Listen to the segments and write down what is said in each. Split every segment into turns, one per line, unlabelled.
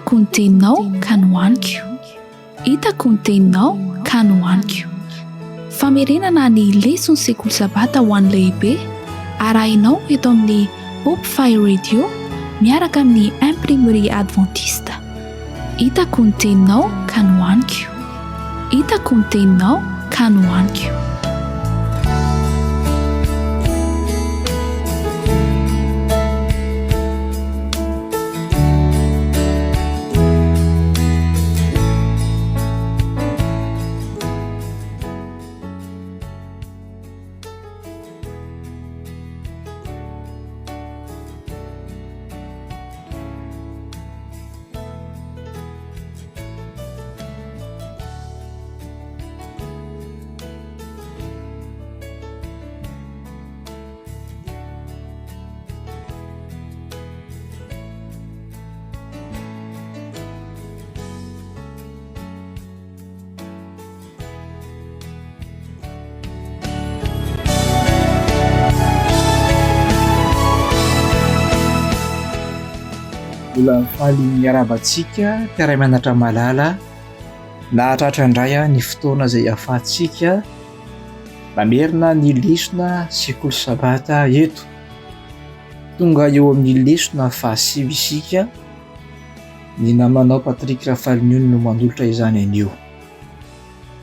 Hitako ny teninao ka nohaniko. Hitako ny teninao ka nohaniko. Famerenana ny leson'ny sekoly sabata ho an'ny lehibe, arahinao eto amin'ny Hope Fire Radio miaraka amin'ny Imprimerie Adventiste. Hitako ny teninao ka nohaniko. Hitako ny teninao ka nohaniko.
Mbola faly miarahaba antsika mpiara-mianatra malala nahatratra indray ny fotoana izay ahafahantsika mamerina ny lesona sekoly sabata eto. Tonga eo amin'ny lesona fahasivy isika. Ny namanao Patrick Rafaliniony no manolotra izany anio.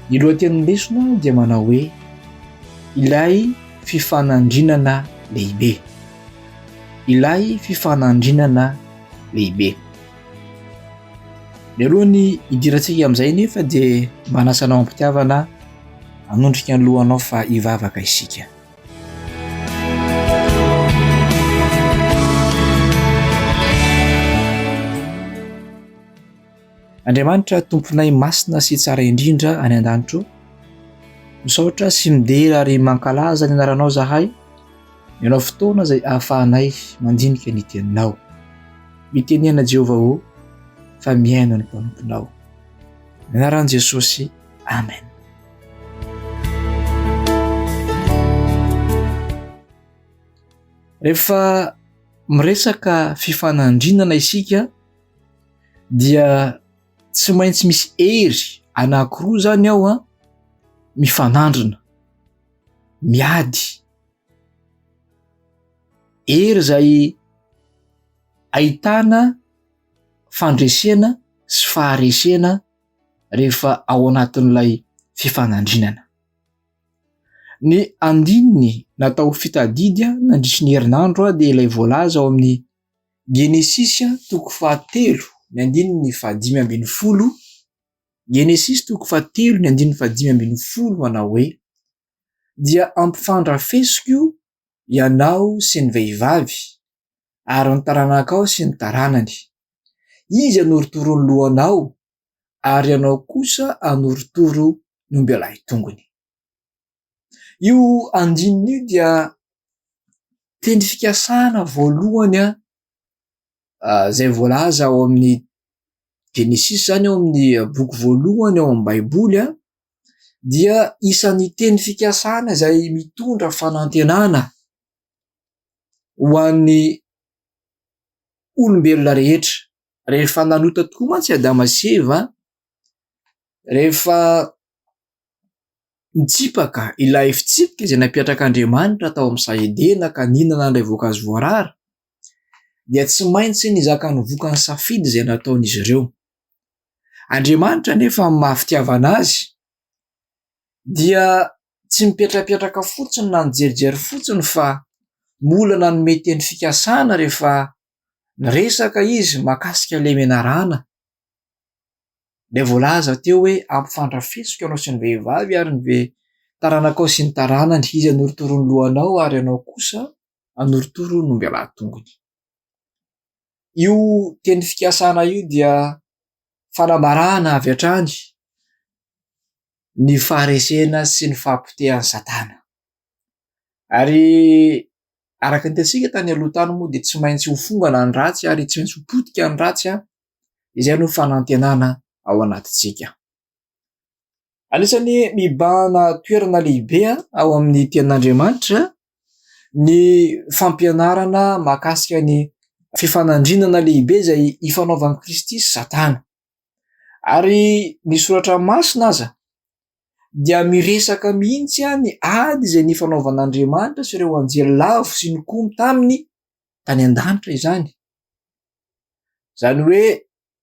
Ny lohatenin'ny lesona dia manao hoe Ilay fifanandrinana lehibe. Ilay fifanandrinana lehibe. Mialohan'ny hidirantsika amin'izay nefa dia manasa anao am-pitiavana hanondrika ny lohanao fa hivavaka isika. Andriamanitra Tomponay masina sy tsara indrindra any an-danitro, misaotra sy midera ary mankalaza ny anaranao zahay, ianao fotoana izay ahafahanay mandinika ny teninao. Mitenena Jehovah o, fa mihaino ny mpanomponao. Ny anaran'i Jesosy, Amen. Rehefa miresaka fifanandrinana isika dia tsy maintsy misy hery anankiroa zany ao an, mifanandrina, miady. Hery izay ahitana fandresena sy faharesena rehefa ao anatin'ilay fifanandrinana. Ny andininy natao ho fitadidy nandritry ny herinandro dia ilay voalaza ao amin'ny Genesisy toko fahatelo ny andininy fahadimy ambin'ny folo, Genesisy toko fahatelo ny andininy fahadimy ambin'ny folo manao hoe: Dia ampifandrafesiko ianao sy ny vehivavy, ary ny taranakao sy ny taranany. Izy hanorotoro ny lohanao, ary ianao kosa hanorotoro ny ombialahy tongony. Io andininy io dia teny fikasana voalohany izay voalaza ao amin'ny Genesisy izany ao amin'ny boky voalohany ao amin'ny Baiboly dia isan'ny teny fikasana izay mitondra fanantenana ho an'ny olombelona rehetra. Rehefa nanota tokoa mantsy i Adama sy Eva, rehefa nitsipaka ilay fitsipika izay napetrak'Andriamanitra tao amin'ny saha Edena ka nihinana an'ilay voankazo voarara, dia tsy maintsy nizaka ny vokany safidy izay nataon'izy ireo. Andriamanitra anefa amin'ny maha fitiavana azy dia tsy mipetrapetraka fotsiny na nijerijery fotsiny fa mbola nanome teny fikasana rehefa niresaka izy mahakasika ilay menarana. Ilay voalaza teo hoe ampifandrafesiko ianao sy ny vehivavy ary ny ve taranakao sy ny taranany, izy hanorotoro ny lohanao ary ianao kosa hanorotoro ny ombialahy tongony. Io teny fikasana io dia fanambarana avy hatrany ny faharesena sy ny fahapotehan'i Satana. Ary araka ny hitantsika tany aloha tany moa dia tsy maintsy ho fongana ny ratsy ary tsy maintsy ho potika ny ratsy, izay no fanantenana ao anatintsika. Anisan'ny mibahana toerana lehibe ao amin'ny tenin'Andriamanitra ny fampianarana mahakasika ny fifanandrinana lehibe izay ifanaovan'i Kristy sy Satana. Ary ny soratra masina aza dia miresaka mihitsy ny ady izay nifanaovan'Andriamanitra sy ireo anjely lavo sy nikomy taminy tany an-danitra izany. Izany hoe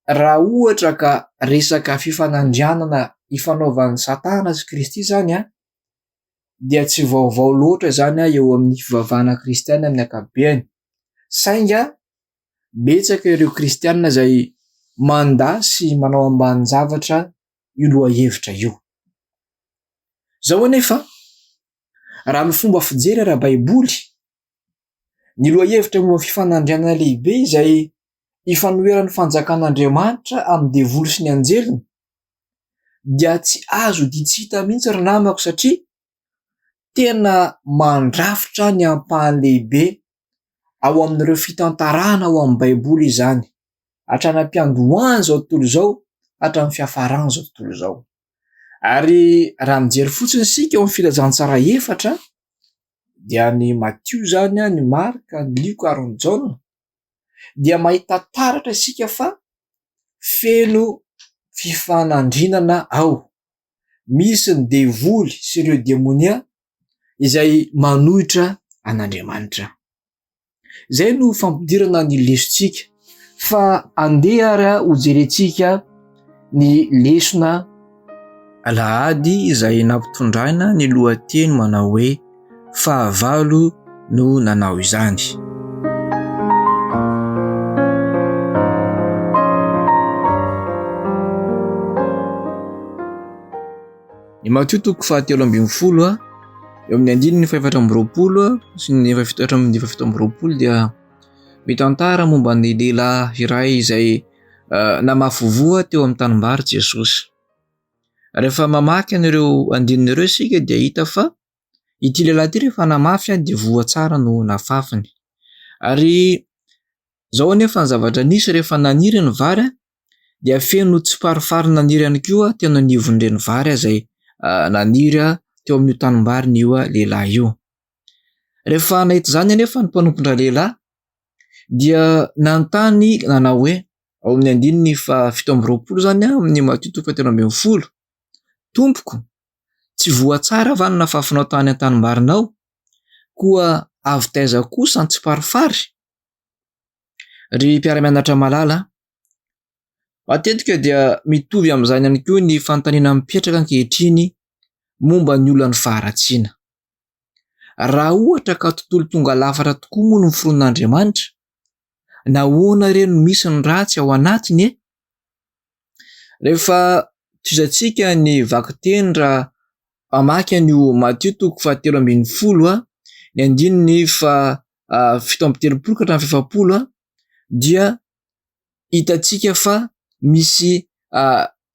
raha ohatra ka resaka fifanandrianana ifanaovan'i Satana sy Kristy izany dia tsy vaovao loatra izany eo amin'ny fivavahana kristiana amin'ny ankapobeny. Saingy betsaka ireo kristiana izay mandà sy manao ambanin-javatra io lohahevitra io. Izao anefa, raha ny fomba fijery ara-baiboly, ny lohahevitra momba ny fifanandrianana lehibe izay ifanoheran'ny fanjakan'Andriamanitra amin'ny devoly sy ny anjeliny dia tsy azo odian-tsy hita mihitsy ry namako satria tena mandrafitra ny ampahany lehibe ao amin'ireo fitantarana ao amin'ny Baiboly izany, hatrany am-piandohan'izao tontolo izao hatramin'ny fiafaran'izao tontolo izao. Ary raha mijery fotsiny isika ao amin'ny filazantsara efatra dia ny Matio izany, ny Marka, ny Lioka ary ny Jaona dia mahita taratra isika fa feno fifanandrinana ao. Misy ny devoly sy ireo demonia izay manohitra an'Andriamanitra. Izay no fampidirana ny lesontsika fa andeha ary hojerentsika ny lesona alahady izay nampitondraina ny lohateny manao hoe fahavalo no nanao izany. Ny Matio toko fahatelo ambin'ny folo eo amin'ny andininy fahefatra amby roapolo sy ny fahafito hatramin'ny fahafito amby roapolo dia mitantara momba ny lehilahy iray izay namafy voa teo amin'ny tanimbary Jesosy. Rehefa mamaky an'ireo andininy ireo isika dia hita fa ity lehilahy ity rehefa namafy dia voa tsara no nafafiny. Ary izao anefa ny zavatra nisy rehefa naniry ny vary dia feno tsiparifary naniry ihany koa teo anivon'ireny vary izay naniry teo amin'io tanimbarin'io lehilahy io. Rehefa nahita izany anefa ny mpanompon-dralehilahy dia nanontany nanao hoe, ao amin'ny andininy fahafito amby roapolo izany amin'ny Matio toko fahatelo ambin'ny folo, Tompoko, tsy voa tsara va ny nafafinao tany an-tanimbarinao? Koa avy taiza kosa ny tsiparifary? Ry mpiara-mianatra malala, matetika dia mitovy amin'izany ihany koa ny fanontaniana mipetraka ankehitriny momba ny olan'ny faharatsiana. Raha ohatra ka tontolo tonga lafatra tokoa moa no noforonin'Andriamanitra, nahoana re no misy ny ratsy ao anatiny e? Rehefa tohizantsika ny vakiteny raha hamaky an'io Matio toko fahatelo ambin'ny folo ny andininy faha 37 ka hatramin'ny faha-40 dia hitantsika fa misy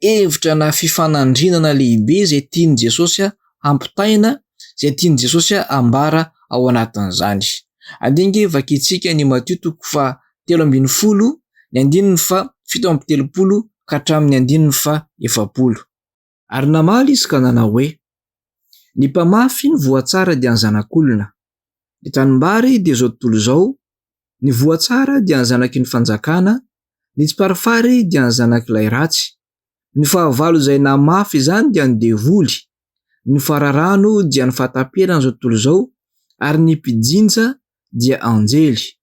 hevitra na fifanandrinana lehibe izay tian'i Jesosy hampitaina, izay tian'i Jesosy hambara ao anatin'izany. Andeha ange vakintsika ny Matio toko fahatelo ambin'ny folo ny andininy faha-37 ka hatramin'ny andininy faha-40. Ary namaly izy ka nanao hoe, Ny mpamafy ny voa tsara dia ny Zanak'olona, ny tanimbary dia izao tontolo izao, ny voa tsara dia ny zanaky ny fanjakana, ny tsiparifary dia ny zanak'ilay ratsy, ny fahavalo izay namafy izany dia ny devoly, ny fararano dia ny fahataperan'izao tontolo izao, ary ny mpijinja dia anjely.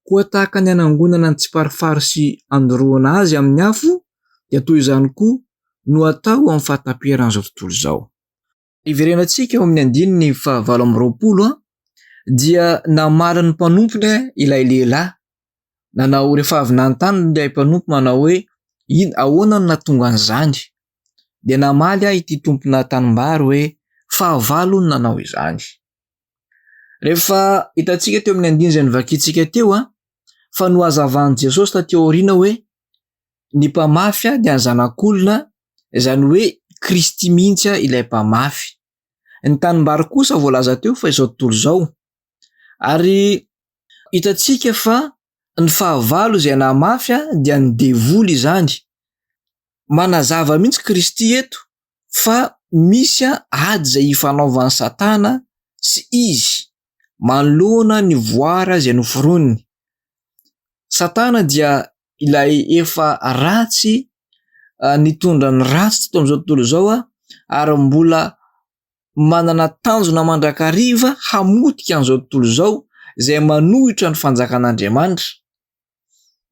Koa tahaka ny anangonana ny tsiparifary sy andoroana azy amin'ny afo, dia toy izany koa no atao amin'ny fahataperan'izao tontolo izao. Iverenantsika eo amin'ny andininy fahavalo amby roapolo dia namaly ny mpanompony ilay lehilahy. Nanao rehefa avy nanontany ilay mpanompo manao hoe ino ahoana no nahatonga an'izany? Dia namaly ahy ity tompona tanimbary hoe fahavalo no nanao izany. Rehefa hitantsika teo amin'ny andininy izay novakintsika teo fa nohazavan'i Jesosy taty aoriana hoe ny mpamafy dia ny zanak'olona, izany hoe Kristy mihitsy ilay mpamafy. Ny tanimbary kosa voalaza teo fa izao tontolo izao. Ary hitantsika fa ny fahavalo izay namafy dia ny devoly izany. Manazava mihitsy Kristy eto fa misy ady izay ifanaovan'i Satana sy izy manoloana ny voara izay noforoniny. Satana dia ilay efa ratsy nitondra ny ratsy teto amin'izao tontolo izao ary mbola manana tanjona mandrakariva hamotika an'izao tontolo izao izay manohitra ny fanjakan'Andriamanitra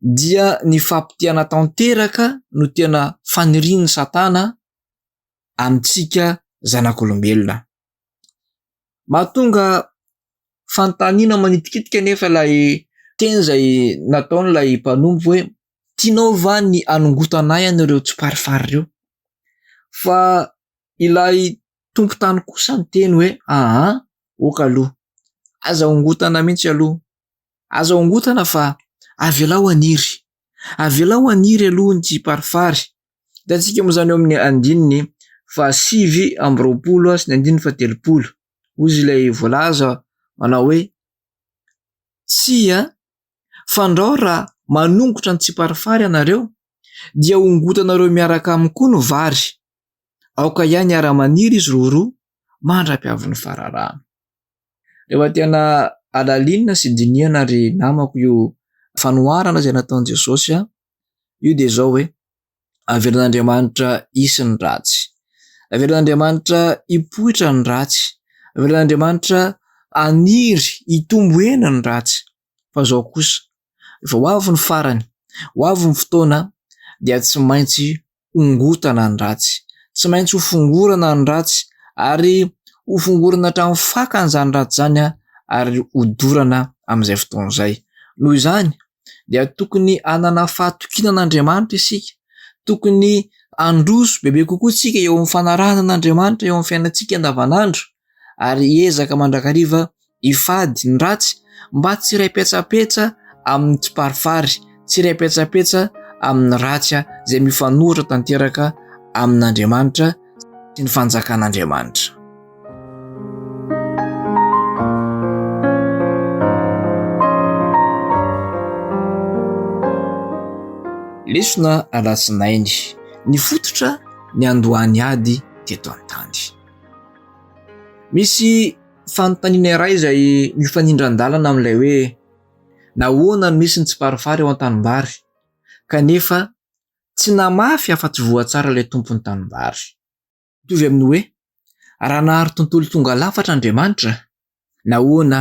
dia ny fampotehana tanteraka no tena fanirian'i Satana amintsika zanak'olombelona. Mahatonga fanontaniana manitikitika anefa ilay teny izay nataon'ilay mpanompo hoe tianao va ny hanongotana ahy an'ireo tsiparifary ireo? Fa ilay tompon-tany kosa niteny hoe aa ok aloha, aza ongotana mihitsy aloha, aza ongotana fa avelao haniry, avelao haniry aloha ny tsiparifary. Hitantsika moa izany eo amin'ny andininy fahasivy amby roapolo sy ny andininy fahatelopolo. Hoy ilay voalaza manao hoe tsia fandrao raha manongotra ny tsiparifary ianareo dia hongotanareo miaraka aminy koa ny vary. Aoka ihany hiara-maniry izy roroa mandra-piavin'ny fararano. Rehefa tena alalinina sy dinihana ry namako io fanoharana izay nataon'i Jesosy io dia izao hoe avelan'Andriamanitra hisy ny ratsy, avelan'Andriamanitra hipoitra ny ratsy, avelan'Andriamanitra haniry hitombo hena ny ratsy. Fa izao kosa, rehefa ho avy ny farany, ho avy ny fotoana dia tsy maintsy hongotana ny ratsy, tsy maintsy ho fongorana ny ratsy ary ho fongorana hatramin'ny fakany izany ratsy izany ary hodorana amin'izay fotoana izay. Noho izany dia tokony hanana fahatokiana an'Andriamanitra isika, tokony handroso bebe kokoa isika eo amin'ny fanarahana an'Andriamanitra eo amin'ny fiainantsika andavanandro ary hiezaka mandrakariva hifady ny ratsy mba tsy hiray petsapetsa amin'ny tsiparifary, tsy hiray petsapetsa amin'ny ratsy izay mifanohitra tanteraka amin'Andriamanitra sy ny fanjakan'Andriamanitra. Lesona alatsinainy, ny fototra niandohan'ny ady teto an-tany. Misy fanontaniana iray izay mifanindran-dalana amin'ilay hoe nahoana no misy ny tsiparifary eo an-tanimbary kanefa tsy namafy afa-tsy voa tsara ilay tompon'ny tanimbary. Mitovy amin'ny hoe raha nahary tontolo tonga lafatra Andriamanitra, nahoana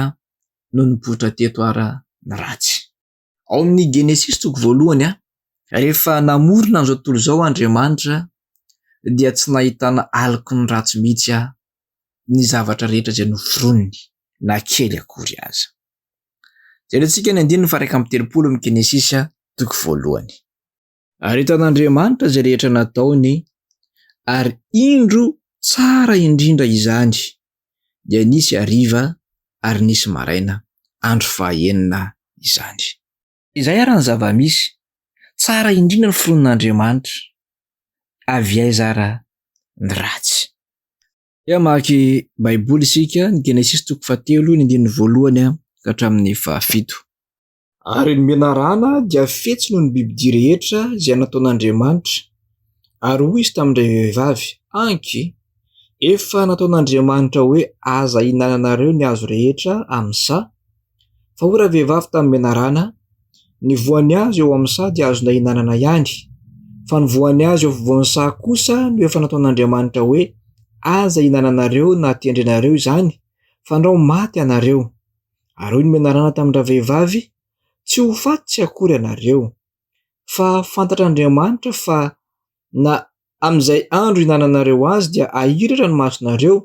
no nipoitra teto ara ny ratsy? Ao amin'ny Genesisy toko voalohany, rehefa namorona an'izao tontolo izao Andriamanitra dia tsy nahitana aloky ny ratsy mihitsy ny zavatra rehetra izay noforoniny na kely akory aza. Jerentsika ny andininy faha-31 amin'ny Genesisy toko voalohany. Ary hitan'Andriamanitra izay rehetra nataony, ary indro tsara indrindra izany. Dia nisy hariva ary nisy maraina, andro fahaenina izany. Izay ary ny zava-misy, tsara indrindra ny foronin'Andriamanitra, avy aiza ara ny ratsy? Dia hamaky Baiboly isika, ny Genesisy toko fahatelo, ny andininy voalohany ka hatramin'ny fahafito. Ary ny menarana dia fetsy noho ny bibidia rehetra izay nataon'Andriamanitra. Ary hoy izy tamin-dravehivavy, Anky, efa nataon'Andriamanitra hoe aza ihinananareo ny hazo rehetra amin'ny saha. Fa hoy ravehivavy tamin'ny menarana, Ny voan'ny hazo eo amin'ny saha dia azonay ihinanana ihany, fa ny voan'ny hazo eo afovoan'ny saha kosa no efa nataon'Andriamanitra hoe aza ihinananareo na tendrenareo izany, fandrao maty ianareo. Ary hoy ny menarana tamin-dravehivavy, Tsy ho faty tsy akory ianareo, fa fantatr'Andriamanitra fa na amin'izay andro ihinananareo azy dia hahiratra ny masonareo,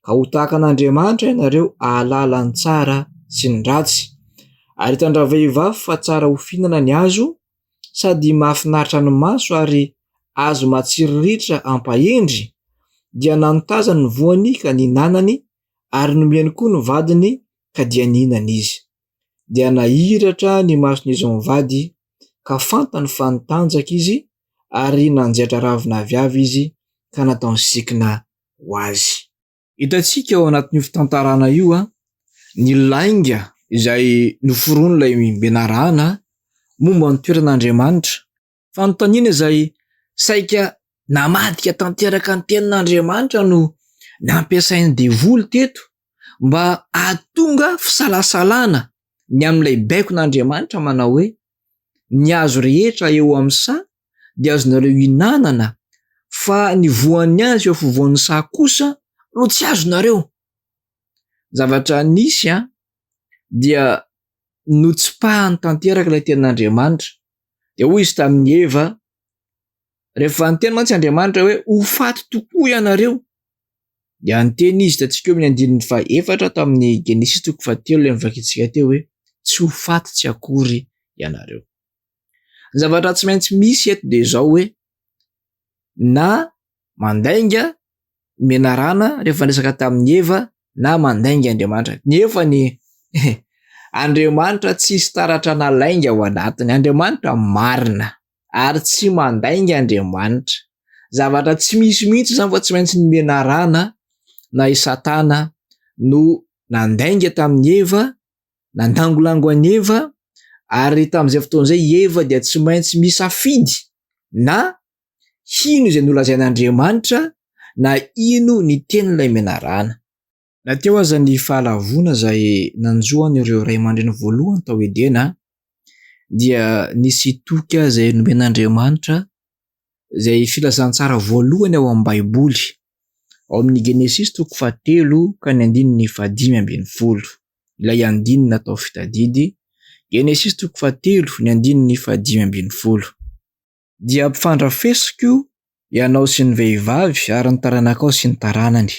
ka ho tahaka an'Andriamanitra ianareo hahalala ny tsara sy ny ratsy. Ary hitan-dravehivavy fa tsara ho fihinana ny hazo, sady mahafinaritra ny maso ary azo matsiriritra hampahendry, dia nanotazany ny voany ka nihinanany, ary nomeny koa ny vadiny ka dia nihinana izy. Dia nahiratra ny mason'izy mivady ka fantany fa nitanjaka izy ary nanjaitra ravina aviavy izy ka nataony sikina ho azy. Hitantsika ao anatin'io fitantarana io ny lainga izay noforonin'ilay menarana momba ny toeran'Andriamanitra. Fanontaniana izay saika namadika tanteraka ny tenin'Andriamanitra no nampiasain'ny devoly teto mba hahatonga fisalasalana ny amin'ilay baikon'Andriamanitra manao hoe. Ny hazo rehetra eo amin'ny saha dia azonareo ihinanana, fa ny voan'ny hazo eo afovoan'ny saha kosa no tsy azonareo. Zavatra nisy an, dia notsipahany tanteraka ilay tenin'Andriamanitra. Dia hoy izy tamin'i Eva, rehefa niteny mantsy Andriamanitra hoe ho faty tokoa ianareo, dia niteny izy, hitantsika eo amin'ny andininy fahaefatra tamin'ny Genesisy toko fahatelo ilay novakintsika teo hoe tsy ho faty tsy akory ianareo. Ny zavatra tsy maintsy misy eto dia izao hoe na mandainga ny menarana rehefa niresaka tamin'i Eva na mandainga Andriamanitra. Nefa ny Andriamanitra tsisy taratra na lainga ao anatiny. Andriamanitra marina ary tsy mandainga Andriamanitra. Zavatra tsy misy mihitsy izany fa tsy maintsy ny menarana na i Satana no nandainga tamin'i Eva, nandangolango an'i Eva ary tamin'izay fotoana izay i Eva dia tsy maintsy misafidy na hino izay nolazain'Andriamanitra na hino ny tenin'ilay menarana. Na teo aza ny fahalavoana izay nanjo an'ireo ray aman-dreny voalohany tao Edena, dia nisy toky izay nomen'Andriamanitra, izay filazantsara voalohany ao amin'ny Baiboly, ao amin'ny Genesisy toko fahatelo ka ny andininy fahadimy ambin'ny folo, ilay andininy natao fitadidy, Genesisy toko fahatelo ny andininy fahadimy ambin'ny folo. Dia ampifandrafesiko ianao sy ny vehivavy ary ny taranakao sy ny taranany.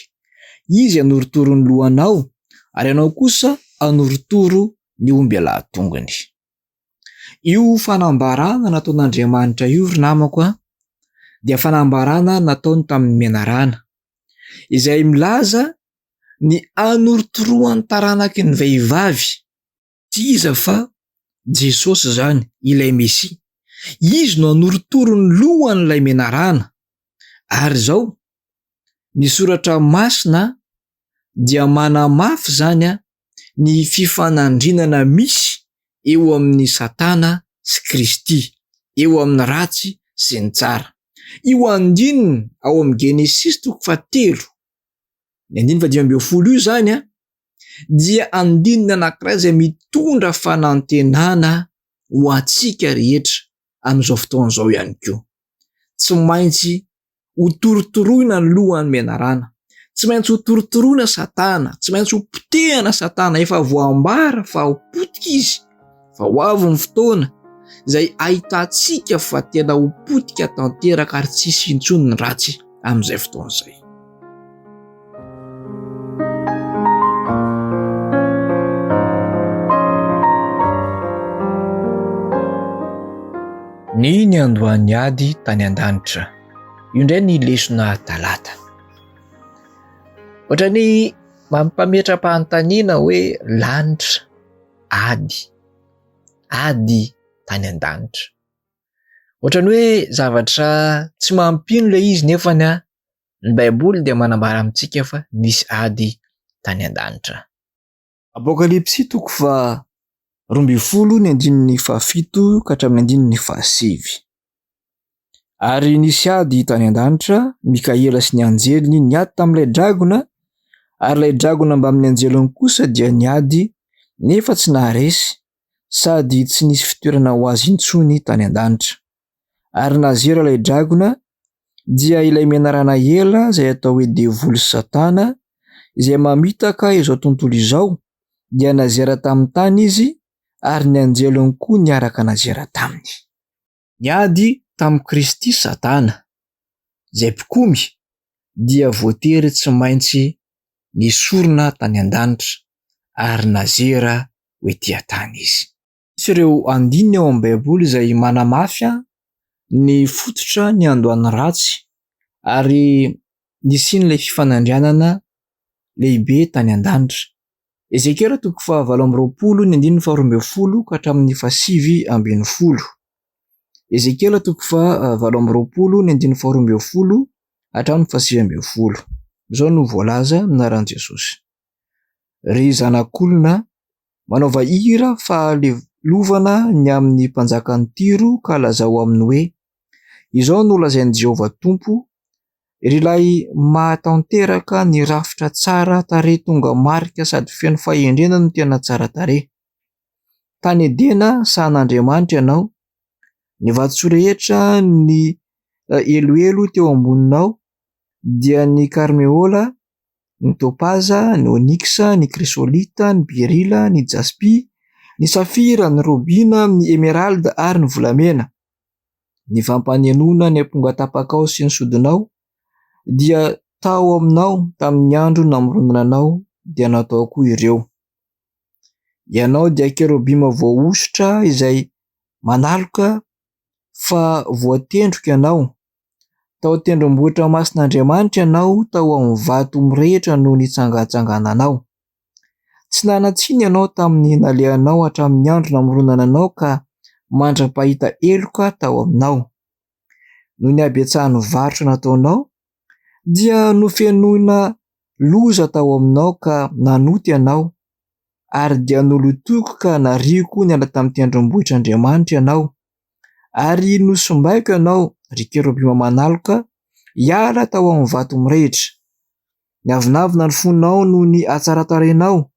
Izy hanorotoro ny lohanao ary ianao kosa hanorotoro ny ombialahy tongony. Io fanambarana nataon'Andriamanitra io ry namako a, dia fanambarana nataony tamin'ny menarana, izay milaza ny hanorotoroan'ny taranaky ny vehivavy. Tsy iza fa Jesosy izany, ilay Mesia. Izy no hanorotoro ny lohan'ilay menarana. Ary izao, ny soratra masina dia manamafy izany ny fifanandrinana misy eo amin'i Satana sy Kristy, eo amin'ny ratsy sy ny tsara. Io andininy ao amin'ny Genesisy toko fahatelo, ny andininy fahadimy ambin'ny folo io izany dia andininy anankiray izay mitondra fanantenana ho antsika rehetra amin'izao fotoana izao ihany koa. Tsy maintsy hotorotoroina ny lohan'ny menarana, tsy maintsy hotorotoroina Satana, tsy maintsy hopotehana Satana, efa voambara fa ho potika izy, fa ho avy ny fotoana izay ahitantsika fa tena ho potika tanteraka ary tsy hisy intsony ny ratsy amin'izay fotoana izay. Ny niandohan'ny ady tany an-danitra. Io indray ny lesona talata. Ohatran'ny mampametra-panontaniana hoe lanitra, ady, ady tany an-danitra. Ohatran'ny hoe zavatra tsy mampino ilay izy nefany ny Baiboly dia manambara amintsika fa nisy ady tany an-danitra. Apokalypsy toko faha 12 ny andininy fahafito ka hatramin'ny andininy fahasivy. Ary nisy ady tany an-danitra, Mikaela sy ny anjeliny niady tamin'ilay dragona, ary ilay dragona mbamin'ny anjeliny kosa dia niady, nefa tsy naharesy, sady tsy nisy fitoerana ho azy intsony tany an-danitra. Ary nazera ilay dragona, dia ilay menarana ela izay atao hoe devoly sy satana, izay mamitaka izao tontolo izao, dia nazera tamin'ny tany izy, ary ny anjeliny koa niaraka nazera taminy. Niady tamin'i Kristy Satana, izay mpikomy, dia voatery tsy maintsy nesorina tany an-danitra ary nazera ho ety an-tany izy. Misy ireo andininy ao amin'ny Baiboly izay manamafy ny fototra niandohan'ny ratsy ary nisian'ilay fifanandrianana lehibe tany an-danitra. Ezekiela toko faha-28 ny andininy faha-12 ka hatramin'ny faha-19. Ezekiela toko faha-28 ny andininy faha-12 hatramin'ny faha-19. Izao no voalaza amin'ny anaran'i Jesosy. Ry zanak'olona, manaova hira fahalelovana ny amin'ny mpanjakan'i Tyro ka lazao aminy hoe, Izao no lazain'i Jehovah Tompo, Ry ilay mahatanteraka ny rafitra tsara tarehy tonga marika sady feno fahendrena no tena tsara tarehy. Tany Edena sahan'Andriamanitra ianao. Ny vatosoa rehetra ny eloelo teo amboninao dia ny karmeola, ny topaza, ny oniksa, ny krisolita, ny berila, ny jaspy, ny safira, ny robina, ny emeralda ary ny volamena. Ny fampanenoana ny ampongatapakao sy ny sodinao dia tao aminao tamin'ny andro namoronana anao dia natao koa ireo. Ianao dia kerobima voahosotra izay manaloka fa voatendriko ianao. Tao an-tendrombohitra masin'Andriamanitra ianao, tao amin'ny vato mirehitra no nitsangatsangananao. Tsy nanan-tsiny ianao tamin'ny nalehanao hatramin'ny andro namoronana anao ka mandra-pahita heloka tao aminao. Noho ny habetsahan'ny varotra nataonao dia nofenoina loza tao aminao ka nanota ianao, ary dia nolotoiko ka nariako niala tamin'ny tendrombohitr'Andriamanitra ianao, ary nosimbaiko ianao, ry kerobima manaloka, hiala tao amin'ny vato mirehitra. Niavonavona ny fonao noho ny hatsaran-tarehinao,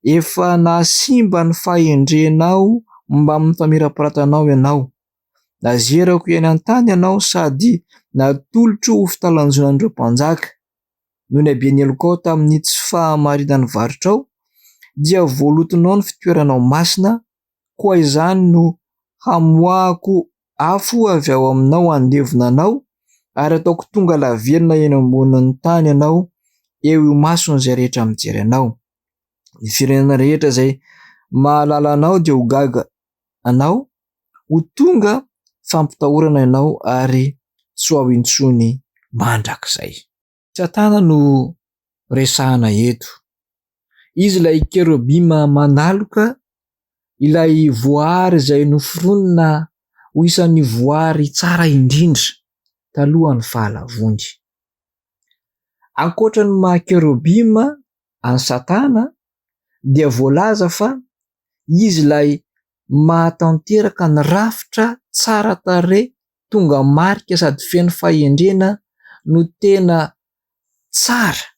efa nahasimba ny fahendrenao mbamin'ny famirapiratanao ianao. Nazerako eny an-tany ianao sady natolotro ho fitalanjonan'ireo mpanjaka. Noho ny haben'ny helokao tamin'ny tsy fahamarinan'ny varotrao, dia voalotonao ny fitoeranao masina, koa izany no hamoahako afo avy ao aminao handevona anao, ary hataoko tonga lavenona eny ambonin'ny tany ianao, eo imason'izay rehetra mijery anao. Ny firenena rehetra izay mahalala anao dia ho gaga anao, ho tonga fampitahorana ianao ary tsy ho ao intsony mandrakizay. Satana no resahana eto. Izy ilay kerobima manaloka, ilay voary izay noforonina ho isan'ny voary tsara indrindra talohan'ny fahalavoany. Ankoatra ny maha kerobima an'i Satana dia voalaza fa izy ilay mahatanteraka ny rafitra tsara tarehy tonga marika sady feno fahendrena no tena tsara.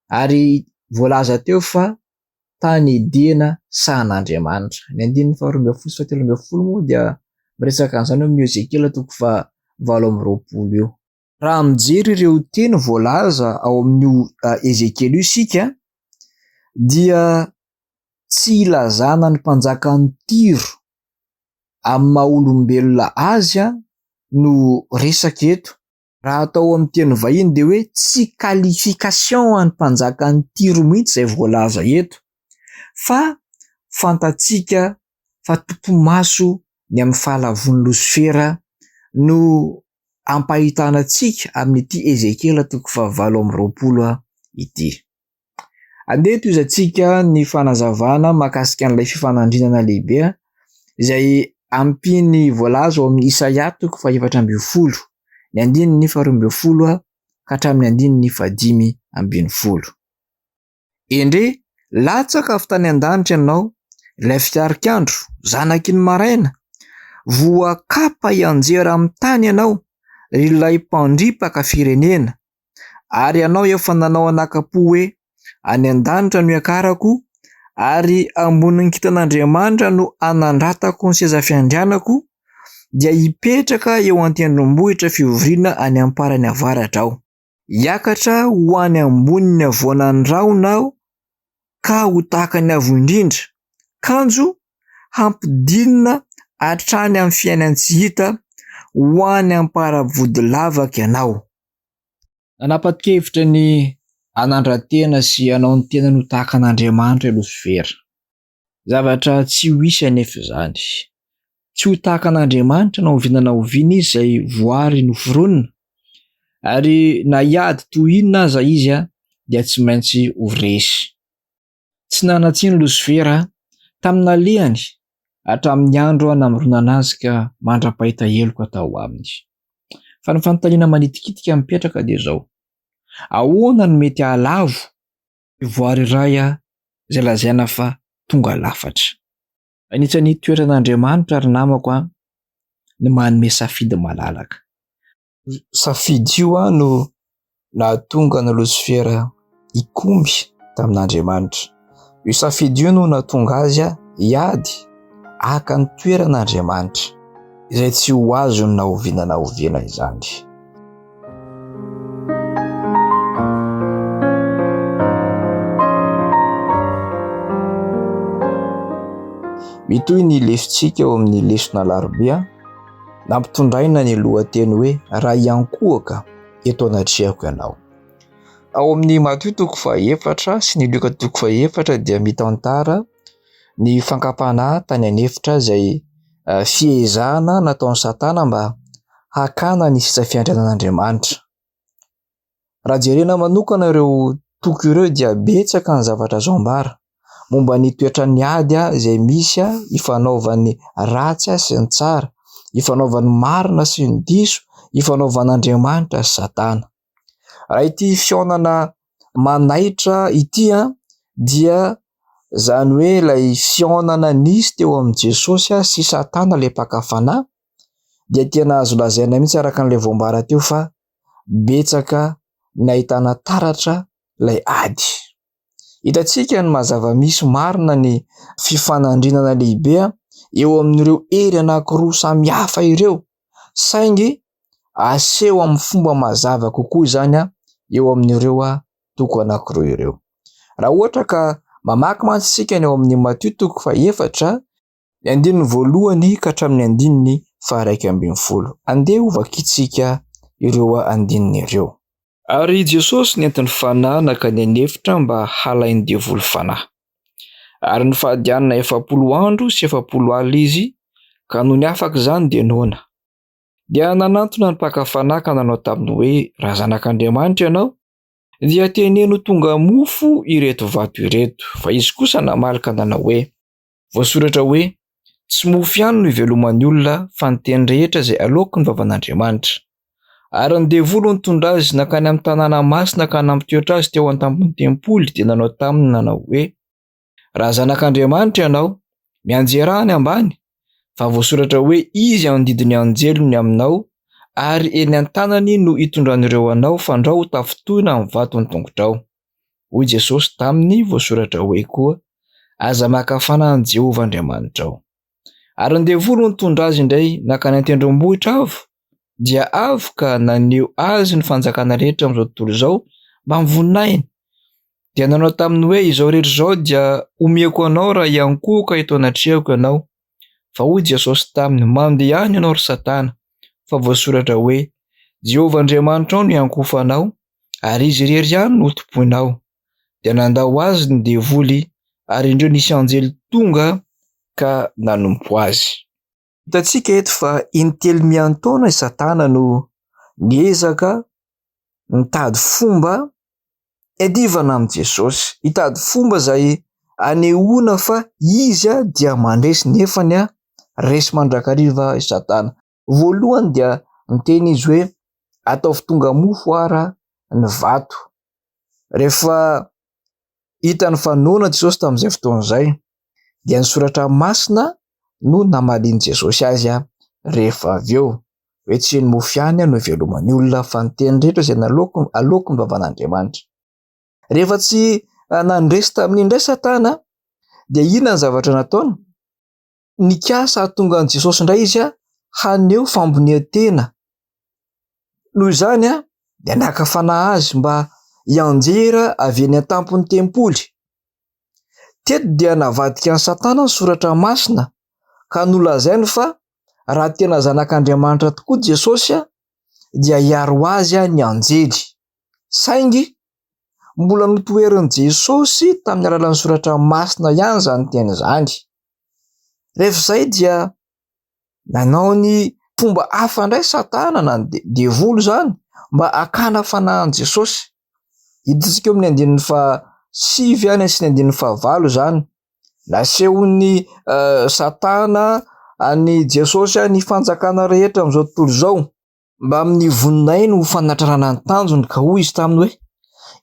Ary voalaza teo fa tany Edena sahan'Andriamanitra. Ny andininy faharoa ambin'ny folo sy fahatelo ambin'ny folo moa dia miresaka an'izany ao amin'ny Ezekiela toko fahavalo amby roapolo io. Raha mijery ireo teny voalaza ao amin'io Ezekiela io isika dia tsy ilazana ny mpanjakan'i Tyro amin'ny maha olombelona azy no resaka eto. Raha atao amin'ny teny vahiny dia hoe tsy qualification an'ny mpanjakan'i Tyro mihitsy izay voalaza eto fa fantatsika fa topi-maso ny amin'ny fahalavoan'i Losifera no ampahitana antsika amin'ity Ezekiela toko fahavalo amby roapolo ity. Andeha tohizantsika ny fanazavana mahakasika an'ilay fifanandrinana lehibe izay ampian'ny voalaza ao amin'ny Isaia toko fahefatra ambin'ny folo, ny andininy faharoa ambin'ny folo ka hatramin'ny andininy fahadimy ambin'ny folo. Endrey, latsaka avy tany an-danitra ianao, ilay fitarik'andro, zanaky ny maraina, voakapa hianjera amin'ny tany ianao, ry ilay mpandripaka firenena. Ary ianao efa nanao anakam-po hoe, Any an-danitra no hiakarako, ary ambonin'ny kintan'Andriamanitra no hanandratako ny seza fiandrianako, dia hipetraka eo an-tendrombohitra fivoriana any am-parany avaratra aho. Hiakatra ho any ambonin'ny havoanan'ny rahona aho ka ho tahaka ny Avo Indrindra, kanjo hampidinina hatrany amin'ny fiainan-tsy hita ho any am-para-vodilavaka ianao. Nanapa-kevitra ny hanandra-tena sy hanao ny tenany ho tahaka an'Andriamanitra i Losifera. Zavatra tsy ho hisy anefa izany. Tsy ho tahaka an'Andriamanitra na oviana na oviana izy izay voary noforonina, ary na hiady toy inona aza izy dia tsy maintsy ho resy. Tsy nanan-tsiny Losifera tamin'ny nalehany hatramin'ny andro namoronana azy ka mandra-pahita heloka tao aminy. Fa ny fanontaniana manitikitika mipetraka dia izao, ahoana no mety hahalavo ny voary iray izay lazaina fa tonga lafatra? Anisan'ny toetran'Andriamanitra ry namako an, ny manome safidy malalaka. Io safidy io no nahatonga an'i Losifera hikomy tamin'Andriamanitra. Io safidy io no nahatonga azy hiady. haka ny toeran'Andriamanitra, izay tsy ho azony na oviana na oviana izany. Mitohy ny lesontsika ao amin'ny lesona alarobia, nampitondraina ny lohateny hoe Raha hiankohoka eto anatrehako ianao. Ao amin'ny Matio toko fahaefatra sy ny Lioka toko fahaefatra dia mitantara ny fankam-panahy tany an'efitra izay fiezahana nataon'i Satana mba hakana ny sisa fiandrianan'Andriamanitra. Raha jerena manokana ireo toko ireo dia betsaka ny zavatra azo ambara momba ny toetran'ny ady izay misy ifanaovan'ny ratsy sy ny tsara, ifanaovan'ny marina sy ny diso, ifanaovan'Andriamanitra sy Satana. Raha ity fihaonana manaitra ity dia izany hoe ilay fihaonana nisy teo amin'i Jesosy sy Satana ilay mpaka fanahy dia tena azo lazaina mihitsy araka an'ilay voambara teo fa betsaka ny ahitana taratra ilay ady. Hitantsika ny maha zava-misy marina ny fifanandrinana lehibe eo amin'ireo hery anankiroa samy hafa ireo saingy aseho amin'ny fomba mazava kokoa izany eo amin'ireo toko anankiroa ireo. Raha ohatra ka mamaky mantsy isika ny ao amin'ny Matio toko fahefatra, ny andininy voalohany ka hatramin'ny andininy faha-11. Andeha hovakintsika ireo andininy ireo. Ary Jesosy nentin'ny Fanahy nankany an'efitra mba halain'ny devoly fanahy. Ary nifady hanina 40 andro sy 40 alina izy, ka nony afaka izany dia noana. Dia nanantona ny mpaka fanahy ka nanao taminy hoe, Raha zanak'Andriamanitra ianao, dia teneno tonga mofo ireto vato ireto. Fa izy kosa namaly ka nanao hoe, Voasoratra hoe, Tsy mofo ihany no iveloman'ny olona, fa ny teny rehetra izay aloaky ny vavan'Andriamanitra. Ary ny devoly nitondra azy nankany amin'ny tanàna masina ka nampitoetra azy teo an-tampon'ny tempoly, dia nanao taminy nanao hoe, Raha zanak'Andriamanitra ianao, mianjerà any ambany, fa voasoratra hoe, Izy handidy ny anjeliny ny aminao, ary eny an-tanany no hitondran'ireo anao, fandrao ho tafintohina amin'ny vato ny tongotrao. Hoy Jesosy taminy, Voasoratra hoe koa, Aza maka fanahy an'i Jehovah Andriamanitrao. Ary ny devoly nitondra azy indray nankany an-tendrombohitra avo, dia avo ka naneho azy ny fanjakana rehetra amin'izao tontolo izao mbamin'ny voninahiny. Dia nanao taminy hoe, Izao rehetra izao dia omeko anao raha hiankohoka eto anatrehako ianao. Fa hoy Jesosy taminy, Mandehana ianao, ry Satana, fa voasoratra hoe, Jehovah Andriamanitrao no hiankohofanao, ary izy irery ihany no hotompoinao. Dia nandao azy ny devoly, ary indreo nisy anjely tonga ka nanompo azy. Hitantsika eto fa intelo miantaona i Satana no niezaka nitady fomba hiadivana amin'i Jesosy, hitady fomba izay anehoana fa izy dia mandresy nefany resy mandrakariva i Satana. Voalohany dia niteny izy hoe ataovy tonga mofo ara ny vato. Rehefa hitany fa noana Jesosy tamin'izay fotoana izay dia ny soratra masina no namalian'i Jesosy azy rehefa avy eo hoe tsy ny mofo ihany no iveloman'ny olona fa ny teny rehetra izay naloako aloaky ny vavan'Andriamanitra. Rehefa tsy nandresy tamin'iny indray Satana dia inona ny zavatra nataony? Nikasa hahatonga an'i Jesosy indray izy haneho fambonian-tena. Noho izany dia naka fanahy azy mba hianjera avy eny an-tampon'ny tempoly. Teto dia navadika an'i Satana ny soratra masina ka nolazainy fa raha tena zanak'Andriamanitra tokoa Jesosy dia hiaro azy ny anjely. Saingy mbola notoherin'i Jesosy tamin'ny alalan'ny soratra masina ihany izany teny izany. Rehefa izay dia nanao ny fomba hafa indray Satana na ny devoly izany mba hakana fanahy an'i Jesosy. Hitantsika eo amin'ny andininy fahasivy any sy ny andininy fahavalo izany. Nasehon'ny Satana an'i Jesosy ny fanjakana rehetra amin'izao tontolo izao. mbamin'ny voninahiny ho fanatrarana ny tanjony ka hoy izy taminy hoe,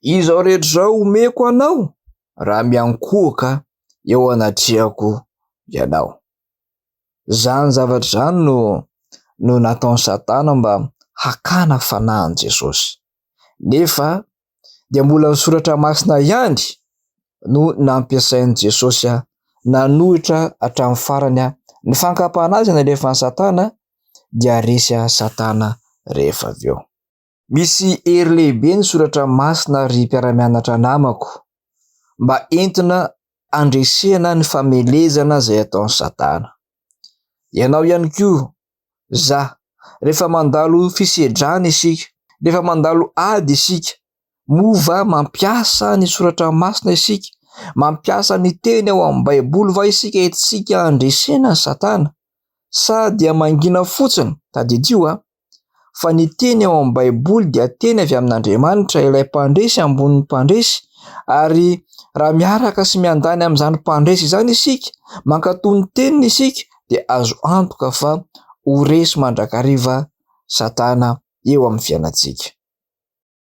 Izao rehetra izao omeko anao raha miankohoka eo anatrehako ianao. Izany zavatra izany no no nataon'i Satana mba hakana fanahy an'i Jesosy. Nefa dia mbola ny soratra masina ihany no nampiasain'i Jesosy nanohitra hatramin'ny farany Ny fankam-panahy izay nalefan'i Satana dia resy Satana rehefa avy eo. Misy hery lehibe ny soratra masina ry mpiara-mianatra namako mba entina handresena ny famelezana izay ataon'i Satana. Ianao ihany koa, za, rehefa mandalo fisedrana isika, rehefa mandalo ady isika, moa va mampiasa ny soratra masina isika? Mampiasa ny teny ao amin'ny Baiboly va isika entintsika handresena an'i Satana? Sa dia mangina fotsiny? Tadidio a! Fa ny teny ao amin'ny Baiboly dia teny avy amin'Andriamanitra, ilay mpandresy ambonin'ny mpandresy, ary raha miaraka sy miandany amin'izany mpandresy izany isika, mankatò ny teniny isika, dia azo antoka fa ho resy mandrakariva Satana eo amin'ny fiainantsika.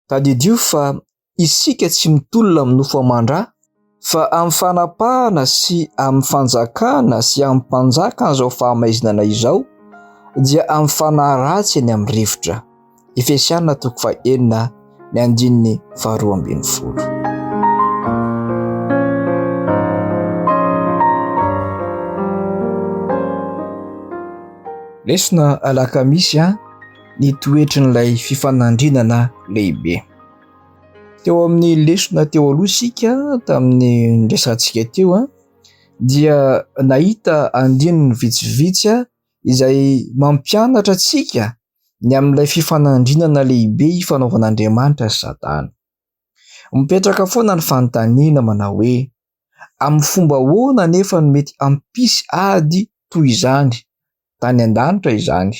Tadidio fa isika tsy mitolona amin'ny nofo aman-dra, fa amin'ny fanapahana sy amin'ny fanjakana sy amin'ny mpanjakan'izao fahamaizinana izao, dia amin'ny fanahy ratsy eny amin'ny rivotra. Efesiana toko fahenina ny andininy faharoa ambin'ny folo. Lesona alakamisy a. ny toetrin'ilay fifanandrinana lehibe. Teo amin'ny lesona teo aloha isika tamin'ny niresahantsika teo dia nahita andininy vitsivitsy izay mampianatra antsika ny amin'ilay fifanandrinana lehibe ifanaovan'Andriamanitra sy Satana. Mipetraka foana ny fanontaniana manao hoe amin'ny fomba ahoana anefa no mety hampisy ady toy izany tany an-danitra izany?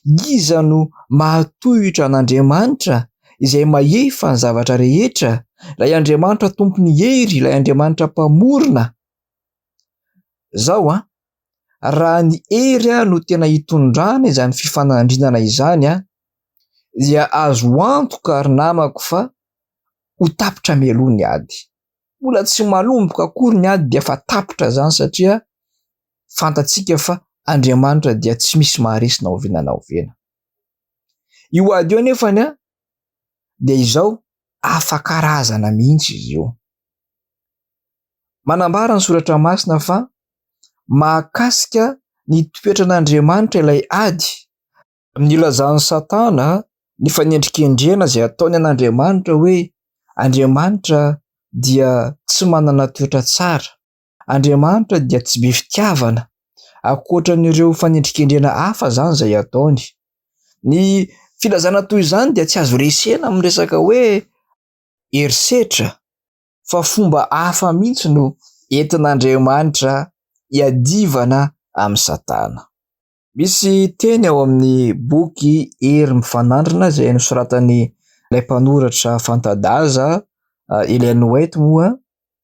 Iza no mahatohitra an'Andriamanitra izay mahefa ny zavatra rehetra, ilay Andriamanitra tompon'ny hery, ilay Andriamanitra mpamorona? Zao an, raha ny hery no tena hitondrana izany fifanandrinana izany an, dia azo antoka ry namako fa ho tapitra mialoha ny ady. Mbola tsy manomboka akory ny ady dia efa tapitra izany satria fantatsika fa Andriamanitra dia tsy misy maharesy na oviana na oviana. Io ady io anefany an, dia izao hafa karazana mihitsy izy io. Manambara ny soratra masina fa mahakasika ny toetran'Andriamanitra ilay ady. Nilazan'i Satana ny fanendrikendrehana izay ataony an'Andriamanitra hoe Andriamanitra dia tsy manana toetra tsara. Andriamanitra dia tsy be fitiavana, ankoatran'ireo fanendrikendrehana hafa izany izay ataony. Ny filazana toy izany dia tsy azo resena amin'ny resaka hoe herisetra fa fomba hafa mihitsy no entin'Andriamanitra hiadivana amin'i Satana. Misy teny ao amin'ny boky Hery Mifanandrina izay nosoratan'ilay mpanoratra fanta-daza Ellen White moa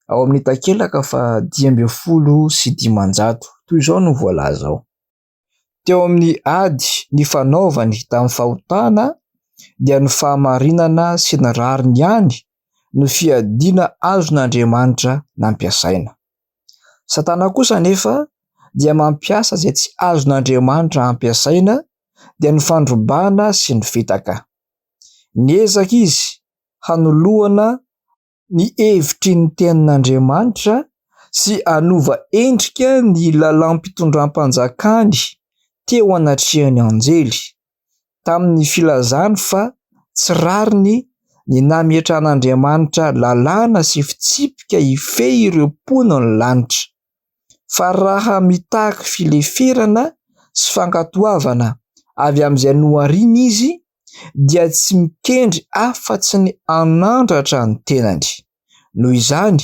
ao amin'ny takelaka faha 515. Toy izao no voalaza ao: Teo amin'ny ady nifanaovany tamin'ny fahotana dia ny fahamarinana sy ny rariny ihany no fiadiana azon'Andriamanitra nampiasaina. Satana kosa anefa dia mampiasa izay tsy azon'Andriamanitra ampiasaina dia ny fandrobana sy ny fitaka. Niezaka izy hanoloana ny hevitry ny tenin'Andriamanitra sy hanova endrika ny lalàm-pitondram-panjakany teo anatrehan'ny anjely. tamin'ny filazany fa tsy rariny ny nametrahan'Andriamanitra lalàna sy fitsipika hifehy ireo mponin'ny lanitra, fa raha mitaky fileferana sy fankatoavana avy amin'izay nohariny izy dia tsy mikendry afa-tsy ny hanandratra ny tenany. Noho izany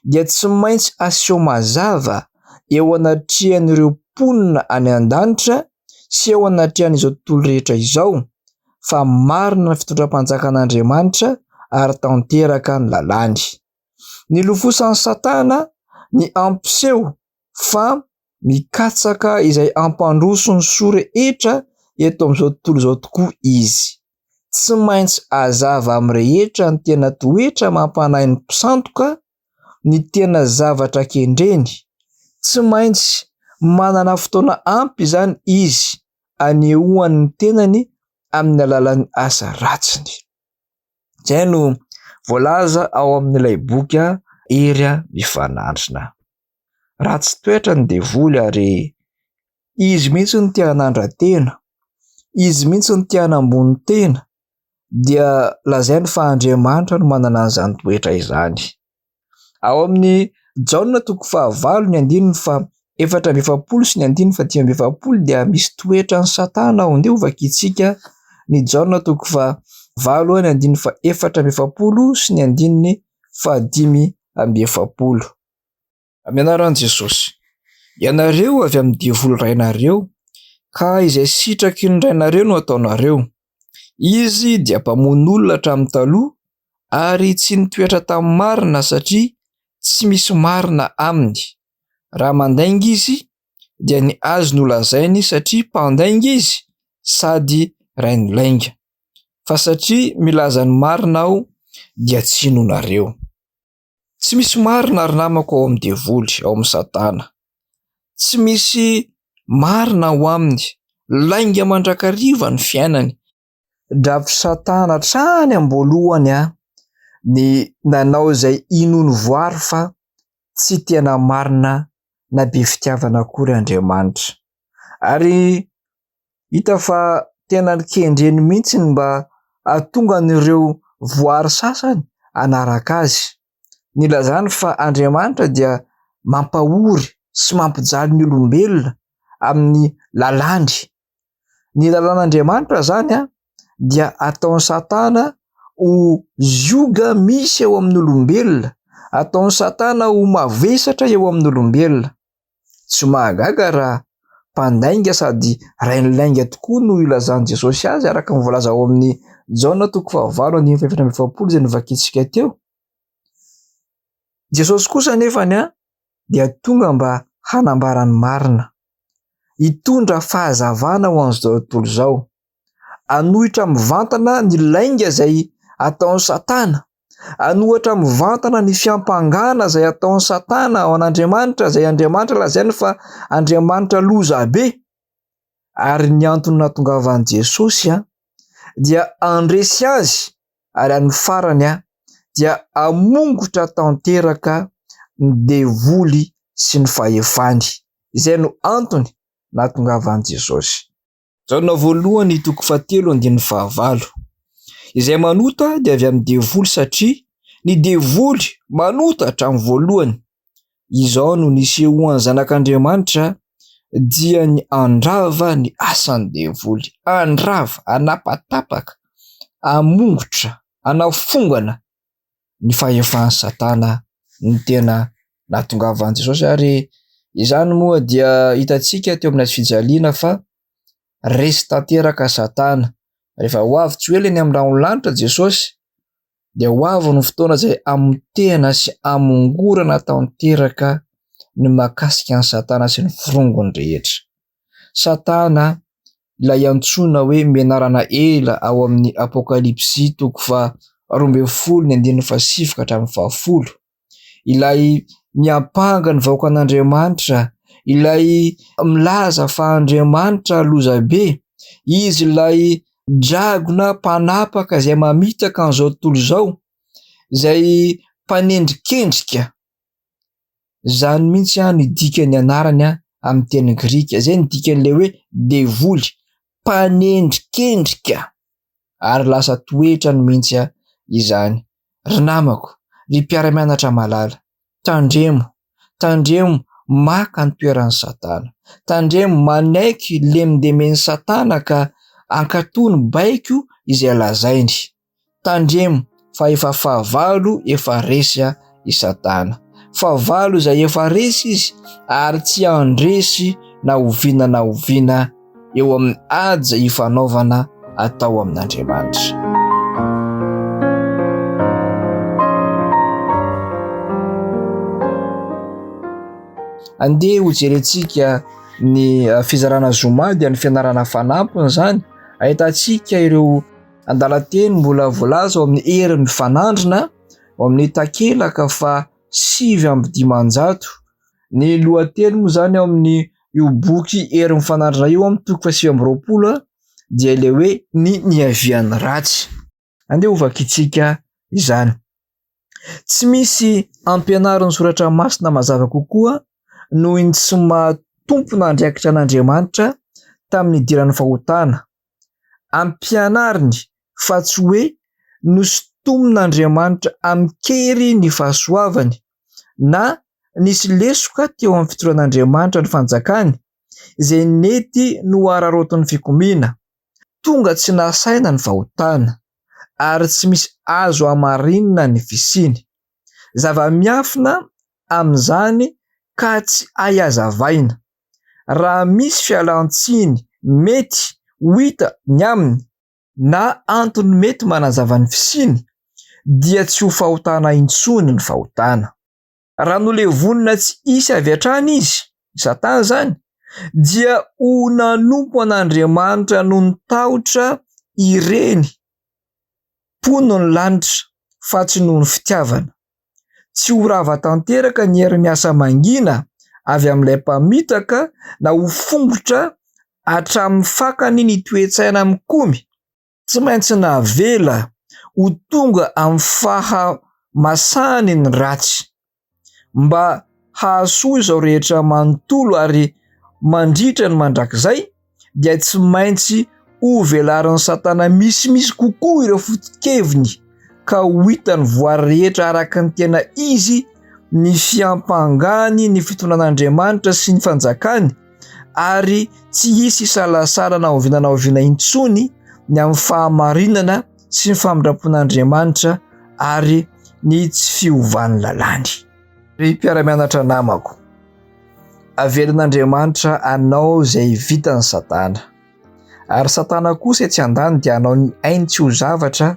dia tsy maintsy aseho mazava eo anatrehan'ireo mponina any an-danitra sy eo anatrehan'izao tontolo rehetra izao fa marina ny fitondram-panjakan'Andriamanitra ary tanteraka ny lalàny. Nilofosan'i Satana ny hampiseho fa mikatsaka izay hampandroso ny soa rehetra eto amin'izao tontolo izao tokoa izy. Tsy maintsy hazava amin'ny rehetra ny tena toetra mampanahy ny mpisandoka, ny tena zavatra kendreny. Tsy maintsy manana fotoana ampy izany izy anehoany ny tenany amin'ny alalan'ny asa ratsiny. Izay no voalaza ao amin'ilay boky Hery Mifanandrina. Ratsy toetra ny devoly ary. Izy mihitsy no te hanandra-tena, izy mihitsy no te hanambony tena, dia lazainy fa Andriamanitra no manana an'izany toetra izany. Ao amin'ny Jaona toko fahavalo ny andininy faha 44 sy ny andininy faha 45 dia misy toetran'i Satana ao. Andeha hovakintsika ny Jaona toko faha valo ny andininy faha 44 sy ny andininy faha 45. Amin'ny anaran'i Jesosy. Ianareo avy amin'ny devoly rainareo, ka izay sitraky ny rainareo no ataonareo. Izy dia mpamono olona hatramin'ny taloha ary tsy nitoetra tamin'ny marina satria tsy misy marina aminy. Raha mandainga izy dia ny azy no lazainy satria mpandainga izy sady rain'ny lainga. Fa satria milaza ny marina aho dia tsy inoanareo. Tsy misy marina ry namako ao amin'ny devoly, ao amin'i satana. Tsy misy marina ao aminy. Lainga mandrakariva ny fiainany. Drafitr'i satana hatrany am-boalohany ny nanao izay inoan'ny voary fa tsy tena marina na be fitiavana akory Andriamanitra. Ary hita fa tena nikendreny mihitsy ny mba hahatonga an'ireo voary sasany hanaraka azy. Nilazany fa Andriamanitra dia mampahory sy mampijaly ny olombelona amin'ny lalàny. Ny lalàn'Andriamanitra izany dia ataon'i Satana ho zioga misy eo amin'ny olombelona, ataon'i Satana ho mavesatra eo amin'ny olombelona. Tsy mahagaga raha mpandainga sady rain'ny lainga tokoa no ilazan'i Jesosy azy araka ny voalaza ao amin'ny Jaona toko fahavalo andininy fahefatra amby efapolo izay novakintsika teo. Jesosy kosa anefany dia tonga mba hanambara ny marina, hitondra fahazavana ho an'izao tontolo izao, hanohitra mivantana ny lainga izay ataon'i Satana, hanohatra mivantana ny fiampangana izay ataon'i Satana ao an'Andriamanitra, izay Andriamanitra lazainy fa Andriamanitra loza be. Ary ny antony nahatongavan'i Jesosy dia handresy azy ary amin'ny farany dia hamongotra tanteraka ny devoly sy ny fahefany. Izay no antony nahatongavan'i Jesosy. Jaona voalohany toko fahatelo andininy fahavalo. Izay manota dia avy amin'ny devoly satria ny devoly manota hatramin'ny voalohany. Izao no nisehoan'ny zanak'Andriamanitra dia ny handrava ny asan'ny devoly. Handrava, hanapatapaka, hamongotra, hanafongana ny fahefan'i Satana ny tena nahatongavan'i Jesosy ary izany moa dia hitantsika teo amin'ny hazo fijaliana fa resy tanteraka Satana. Rehefa ho avy tsy ho ela eny amin'ny rahon'ny lanitra Jesosy dia ho avy ny fotoana izay hamotehana sy hamongorana tanteraka ny mahakasika an'i Satana sy ny forongony rehetra. Satana ilay antsoina hoe menarana ela ao amin'ny Apokalypsy toko faha 12 ny andininy faha-9 ka hatramin'ny faha-10. Ilay miampanga ny vahoakan'Andriamanitra, ilay milaza fa Andriamanitra lozabe, izy ilay dragona mpanapaka izay mamitaka an'izao tontolo izao, izay mpanendrikendrika. Izany mihitsy ny dikan'ny anarany amin'ny teny grika. Izay no dikan'ilay hoe devoly, mpanendrikendrika. Ary lasa toetrany mihitsy izany. Ry namako, ry mpiara-mianatra malala, tandremo, tandremo maka ny toeran'i Satana. Tandremo manaiky lemindemen'i Satana ka ankatò ny baiko izay lazainy. Tandremo fa efa fahavalo efa resy i Satana. Fahavalo izay efa resy izy ary tsy handresy na oviana na oviana eo amin'ny ady izay ifanaovana atao amin'Andriamanitra. Andeha hojerentsika ny fizarana zoma dia ny fianarana fanampiny izany ahitantsika ireo Andalan-teny mbola voalaza ao amin'ny Hery mifanandrina ao amin'ny takelaka faha 509. Ny lohateny moa izany ao amin'ny io boky Hery mifanandrina io amin'ny toko faha 29 dia ilay hoe ny niavian'ny ratsy. Andeha hovakintsika izany. Tsy misy ampianarin'ny soratra masina mazava kokoa noho ny tsy maha. tompon'andraikitra an'Andriamanitra tamin'ny nidiran'ny fahotana. Ampianariny fa tsy hoe nosintomin'Andriamanitra amin-kery ny fahasoavany, na nisy lesoka teo amin'ny fitondran'Andriamanitra ny fanjakany, izay nety nohararaotin'ny fikomiana. Tonga tsy nasaina ny fahotana, ary tsy misy azo hamarinina ny fisiany. Zava-miafina amin'izany ka tsy hay hazavaina. Raha misy fialan-tsiny mety ho hita ny aminy, na antony mety manazava ny fisiany, dia tsy ho fahotana intsony ny fahotana. Raha nolevonina tsy hisy avy hatrany izy, i Satana izany, dia ho nanompo an'Andriamanitra noho ny tahotra ireny mponin'ny lanitra fa tsy noho ny fitiavana. Tsy ho rava tanteraka ny hery miasa mangina avy amin'ilay mpamitaka na ho fongotra hatramin'ny fakany ny toe-tsaina mikomy. Tsy maintsy navela ho tonga amin'ny fahamasahany ny ratsy, mba hahasoa izao rehetra manontolo ary mandritra ny mandrakizay, dia tsy maintsy hovelarin'i Satana misimisy kokoa ireo foto-keviny ka ho hitan'ny voary rehetra araka ny tena izy ny fiampangany ny fitondran'Andriamanitra sy ny fanjakany ary tsy hisy hisalasala na oviana na oviana intsony ny amin'ny fahamarinana sy ny famindram-pon'Andriamanitra ary ny tsy fiovan'ny lalàny. Ry mpiara-mianatra namako, avelan'Andriamanitra anao izay vitan'i Satana. Ary Satana kosa etsy andany dia hanao ny ainy tsy ho zavatra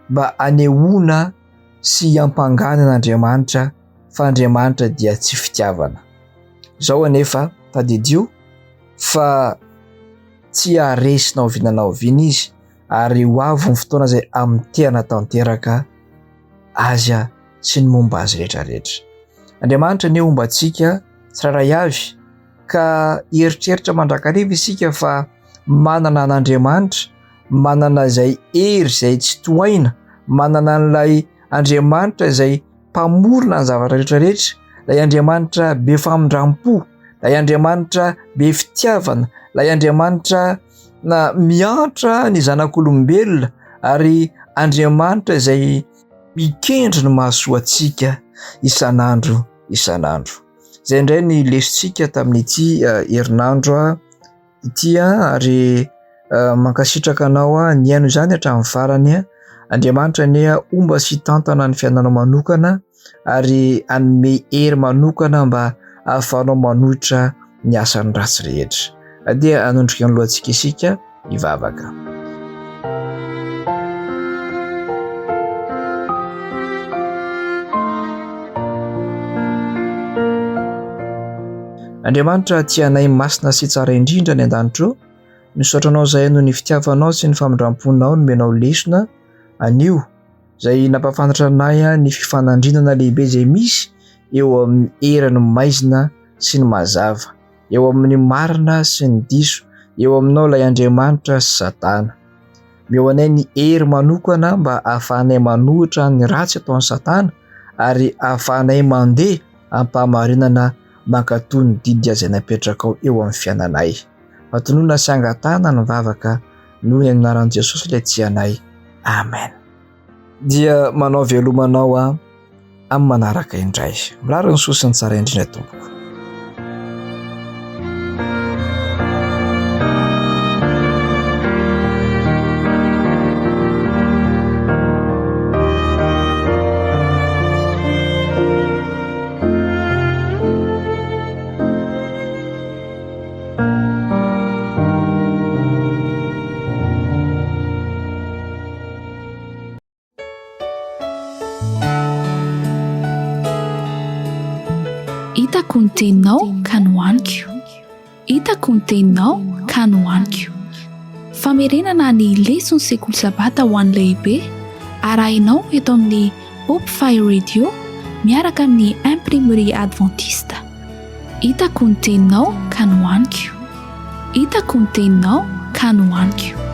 mba hanehoana sy hiampangana an'Andriamanitra fa Andriamanitra dia tsy fitiavana. Izao anefa, tadidio fa tsy haharesy na oviana na oviana izy ary ho avy ny fotoana izay hamotehana tanteraka azy sy ny momba azy rehetra rehetra. Andriamanitra anie homba antsika tsirairay avy ka hieritreritra mandrakariva isika fa manana an'Andriamanitra, manana izay hery izay tsy tohaina, manana an'ilay Andriamanitra izay mpamorona ny zavatra rehetra rehetra, ilay Andriamanitra be famindram-po, ilay Andriamanitra be fitiavana, ilay Andriamanitra na miantra ny zanak'olombelona ary Andriamanitra izay mikendry ny mahasoa antsika isan'andro isan'andro. Izay indray ny lesontsika tamin'ity eh, herinandro ity ary mankasitraka anao nihaino izany hatramin'ny farany. Andriamanitra anie homba sy hitantana ny fiainanao manokana ary hanome hery manokana mba hahafahanao manohitra ny asan'ny ratsy rehetra. Dia hanondrika ny lohantsika isika hivavaka. Andriamanitra tia anay masina sy tsara indrindra any an-danitra ô, misaotra anao izahay noho ny fitiavanao sy ny famindram-ponao nomenao lesona anio izay nampahafantatra anay ny fifanandrinana lehibe izay misy eo amin'ny herin'ny maizina sy ny mazava, eo amin'ny marina sy ny diso, eo aminao ilay Andriamanitra sy Satana. Omeo anay ny hery manokana mba hahafahanay manohitra ny ratsy ataon'i Satana ary hahafahanay mandeha am-pahamarinana mankatò ny didy izay napetrakao eo amin'ny fiainanay. Fatonona sy angatahana ny vavaka noho ny anaran'i Jesosy ilay tia anay. Amen. Dia manao veloma anao aho amin'ny manaraka indray. Mirary ny soa sy ny tsara indrindra tompoko.
Hitako ny teninao ka nohaniko. Hitako ny teninao ka nohaniko. Famerenana ny leson'ny sekoly sabata ho an'ny lehibe arahinao eto amin'ny Hope Fire Radio miaraka amin'ny Imprimerie Adventiste. Hitako ny teninao ka nohaniko. Hitako ny teninao ka nohaniko.